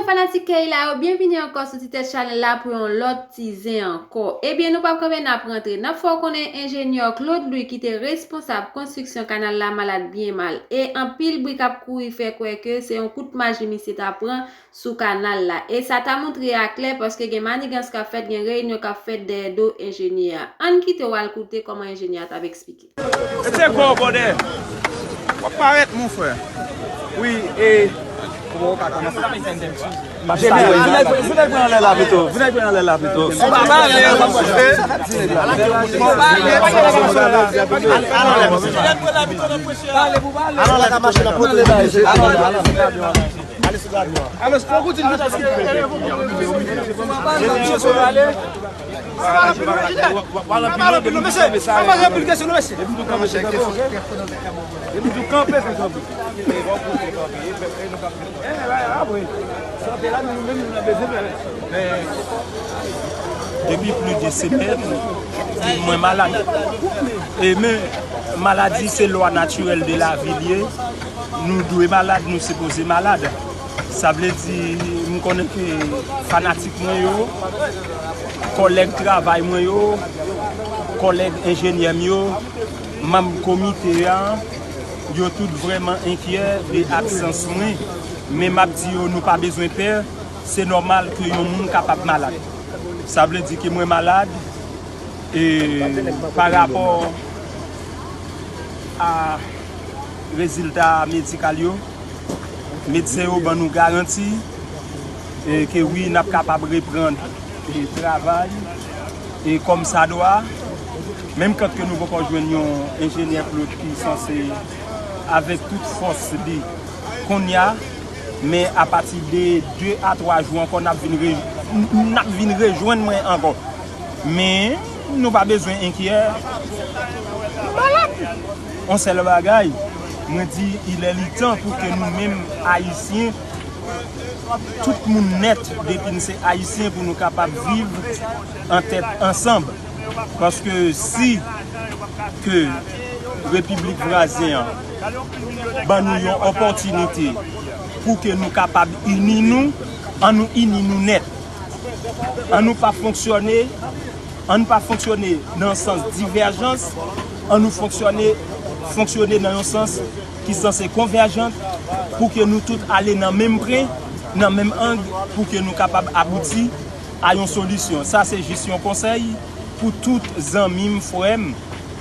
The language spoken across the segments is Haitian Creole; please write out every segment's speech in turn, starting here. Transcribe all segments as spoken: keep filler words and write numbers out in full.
Fanatik Keyla yo, byenvini ankò sou ti tèt chanèl la pou yon lòt ti zen ankò. Ebyen, nou p ap kanpe, n ap rantre. N ap fè w konnen enjenyè Claude Louis ki te responsab konstriksyon kanal la malad byen mal. E anpil bri k ap kouri fè kwè ke se yon kout maji misye ta pran sou kanal la. E sa ta montre aklè paske gen manigans k ap fèt, gen reyinyon k ap fèt dèyè do enjenyè a. Ann kite w al koute kòman enjenyè a t ap eksplike. Mete kò w bòdè. W ap parèt, mon frè. Wi, e. Kòman w ka kòmanse? Vin al pran anlè la pito. Vin al pran anlè la pito. Ou pa pale, w ap koute. Al anlè la machin nan pote. Al anlè, al anlè. Ale sou gradyon an. Alò, fò w kontinye. Epi tou kanpe, fè kanpe. Depi plis de semèn, mwen malad. E men, maladi se lwa natirèl de lavi l ye. Nou dwe malad, nou sipoze malad. Sa vle di, m konnen ke fanatik mwen yo, kòlèg travay mwen yo, kòlèg enjenyè m yo, manm komite a, yo tout vrèman enkyè de absans mwen. Men m ap di yo, nou pa bezwen pè, se nòmal ke yon moun kapab malad. Sa vle di ke mwen malad, e pa rapò a rezilta medikal yo, medsen yo ban nou garanti, e ke wi, n ap kapab reprann, e travay, e kòm sa dwa, menm kan ke nou poko jwenn yon enjenyè Claude ki sanse avèk tout fòs li kounye a, men apati de de a twa jou ankò, n ap vin re-, n ap vin rejwenn mwen ankò. Men, nou pa bezwen enkyè. Malad! On sèl bagay, mwen di, il est le temps pou ke nou menm Ayisyen, tout moun nèt, depi n se Ayisyen, pou nou kapab viv an tèt ansanm. Paske si ke Repiblik vwazen an ban nou yon opòtinite pou ke nou kapab ini nou, ann nou ini nou nèt. Ann nou pa fonksyone, ann nou pa fonksyone nan sans divèjans, ann nou fonksyone, fonksyone nan yon sans ki sanse konvèjant pou ke nou tout ale nan menm pwen, nan menm ang, pou ke nou kapab abouti a yon solisyon. Sa se jis yon konsèy pou tout zanmi m, frè m,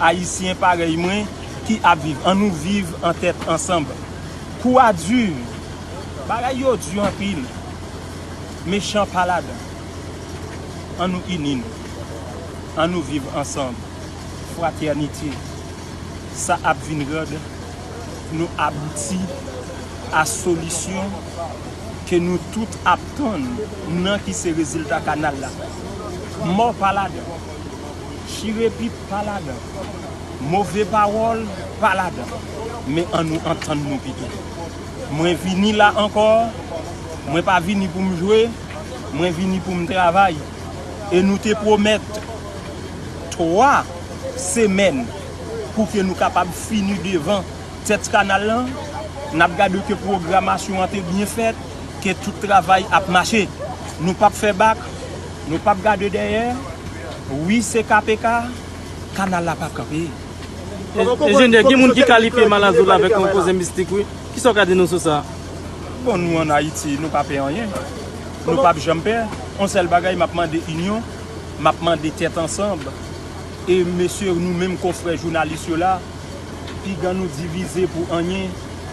ayisyen parèy mwen ki ap viv. Ann nou viv an tèt ansanm. Kou a di, bagay yo di anpil. Mechan pa ladan. Ann nou ini nou. Ann nou viv ansanm. Fratènite. Sa ap vin rann nou abouti a solisyon ke nou tout ap tann nan ki se rezilta kanal la. Mò pa ladan. Chire pit pa ladan. Move pawòl pa ladan. Men ann nou antann nou pito. Mwen vini la ankò, mwen pa vini pou m jwe, mwen vini pou m travay. E nou te pwomèt twa semèn pou ke nou kapab fini devan tèt kanal lan. N ap gade ke pwogramasyon an te byen fèt, ke tout travay ap mache. Nou p ap fè bak, nou p ap gade dèyè. Wi, se K P K, kanal la p ap kanpe. E, enjenyè, gen moun ki kalifye maladi w la avèk yon koze mistik, wi. Kisa w ka di nou sou sa? Bon, nou ann Ayiti, nou pa pè anyen. Nou p ap janm pè. On sèl bagay, m ap mande inyon, m ap mande tèt ansanm. E mesye, nou menm konfrè jounalis yo la, piga nou divize pou anyen,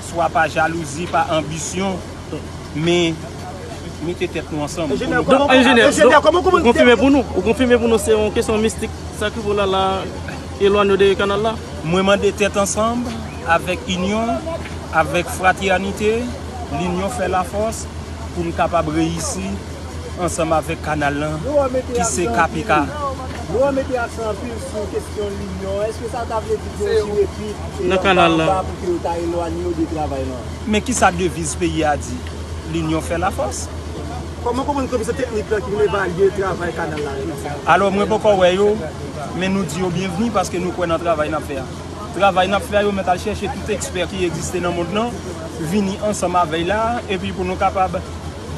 swa pa jalouzi, pa anbisyon, men mete tèt nou ansanm. Enjenyè, Donk, kòman, enjenyè, enjenyè, donk, kòman, kòman ou konfime pou nou? Ou konfime pou nou se yon kesyon mistik, sa ki vola la, elwanye de kanal la? Mwen mande tèt ansanm, avèk inyon, avèk fratènite, linyon fè lafòs, pou n kapab reyisi ansanm avèk kanal lan, ki se K P K. Nou an mete aksan anpil sou kesyon linyon. Èske sa ta vle di ke yo chire pit e anba anba pou ke yo ta elwanye yo de travay lan? Men kisa deviz peyi a di? Linyon fè lafòs. Kòman konprann komisè teknik lan ki vin evalye travay kanal la jodi a? Alò, mwen poko wè yo, men nou di yo byenvni paske nou kwè nan travay n ap fè a. Travay n ap fè a, yo mèt al chèche tout ekspè ki egziste nan mond lan, vini ansanm avè l la, epi pou nou kapab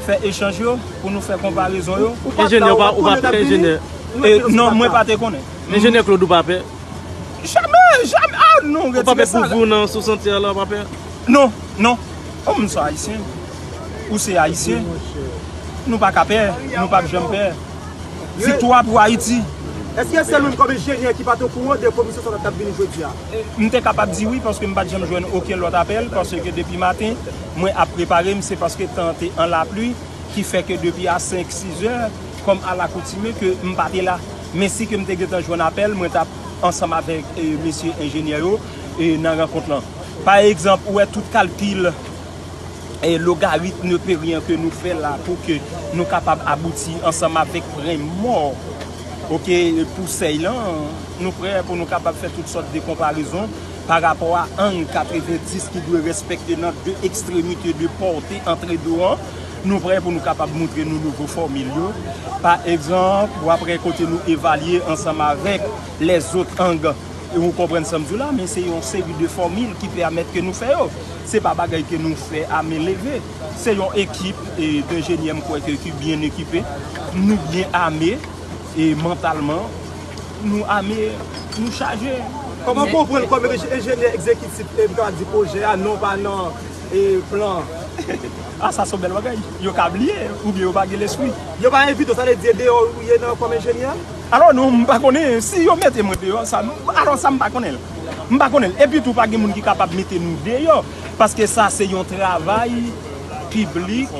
fè echanj yo, pou nou fè konparezon yo. Enjenyè, ou pa, ou pa pè, enjenyè? E, non, mwen pa te konnen. Enjenyè Claude, ou pa pè? Jamè, jamè. Ah non, retire sa. Ou pa pè pou vou nan sou santye a la, ou pa pè? Non, non. Kòm nou se ayisyen, ou se ayisyen, nou pa ka pè, nou p ap janm pè. Viktwa pou Ayiti. Èske se nou menm kòm enjenyè ki pa t okouran de komisyon sa k ap vini jodi a? M te kapab di wi, paske m pa t janm jwenn okenn lòt apèl, paske depi maten, mwen ap prepare m, se paske tan an te an lapli, ki fè ke depi a senk, sis è, kòm alakoutime, ke m pa te la. Men si ke m te gentan jwenn apèl, mwen t ap ansanm avèk, e, mesye enjenyè yo, e, nan rankont lan. Pa egzanp, ou wè tout kalkil, e, logaritm de peryen ke nou fè la pou ke nou kapab abouti ansanm avèk prèmò, oke, pou sèy lan, nou prè pou nou kapab fè tout sòt de konparezon pa rapò a ang katrevenndis ki dwe respekte nan de ekstremite de pòte antre do an. Nou prè pou nou kapab moutre nou nouvo fòmil yo. Pa egzanp, w ap wè kote nou evalye ansanm avèk lèzòt ang. E ou konprann sa m di w la, men se yon seri de fòmil ki pèmèt ke nou fè yo. Se pa bagay ke nou fè a men leve. Se yon ekip, e, denjenyè, m kwè ke ki byen ekipe. Nou byen ame, e, mantalman. Nou ame, nou chaje. Kòman w konprann kòm enje-, enjenyè egzekitif, e, m ka di pwojè a, non pa nan, e, plan? Ah, sa se yon bèl bagay. Yo ka bliye, oubyen yo pa gen lespri. Yo pa envite w, sa vle di e deyò ou ye nan kòm enjenyè? Alò non, m pa konnen. Si yo mete mwen deyò, sa, alò sa m pa konnen l. M pa konnen l. Epi tou, pa gen moun ki kapab mete nou deyò, paske sa se yon travay piblik.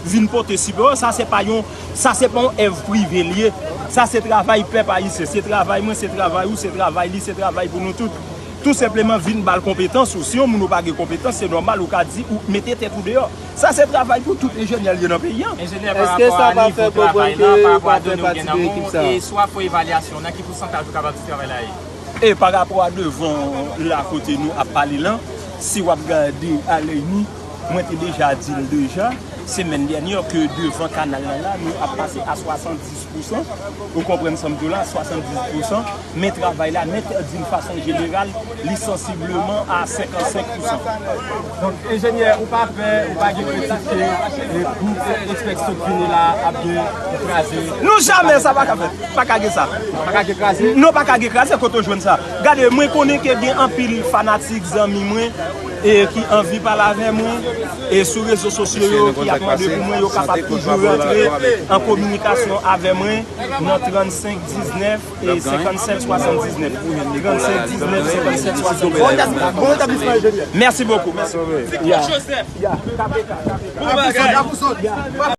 Vin pote sipò, sa se pa yon, sa se pa yon èv prive l ye. Sa se travay pèp ayisyen, se travay mwen, se travay ou, se travay li, se travay pou nou tout. Tou senpleman vin ba l konpetans ou. Si yon moun ou pa gen konpetans, se nòmal ou ka di ou mete tèt ou deyò. Sa se travay pou tout enjenyè l ye nan peyi a. Enjenyè, pa rapò a nivo travay lan, pa rapò a done ou gen nan men w, e swa fè evalyasyon nan ki pousantaj ou kapab di travay la ye? E pa rapò a devan la kote nou ap pale lan, si w ap gade a lèy nou, mwen te deja di l deja, semèn dènyè, ke devan kanal lan la, nou ap pase a swasanndis pousan. Ou konprann sa m di w la, swasanndis pousan. Men travay la nèt, d'une façon générale, li sansibleman a senkannsenk pousan. Donk, enjenyè, ou pa pè, ou pa gen kritike, e, gwoup enspeksyon k vini la ap gen kraze? Non, jamè, sa pa ka fèt. Pa ka gen sa. Pa ka gen kraze? Non, pa ka gen kraze, kote w jwenn sa? Gade, mwen konnen ke gen anpil fanatik, zanmi mwen, e ki anvi pale avè mwen, e sou rezo sosyo yo, ki ap mande pou mwen, yo kapab toujou rantre an kominikasyon avè mwen nan trannsenk diznèf e senkannsèt swasanndiznèf. Trannsenk diznèf, senkannsèt swasanndiznèf. Bon etablisman, enjenyè. Mèsi bokou. Mèsi. Bon bagay.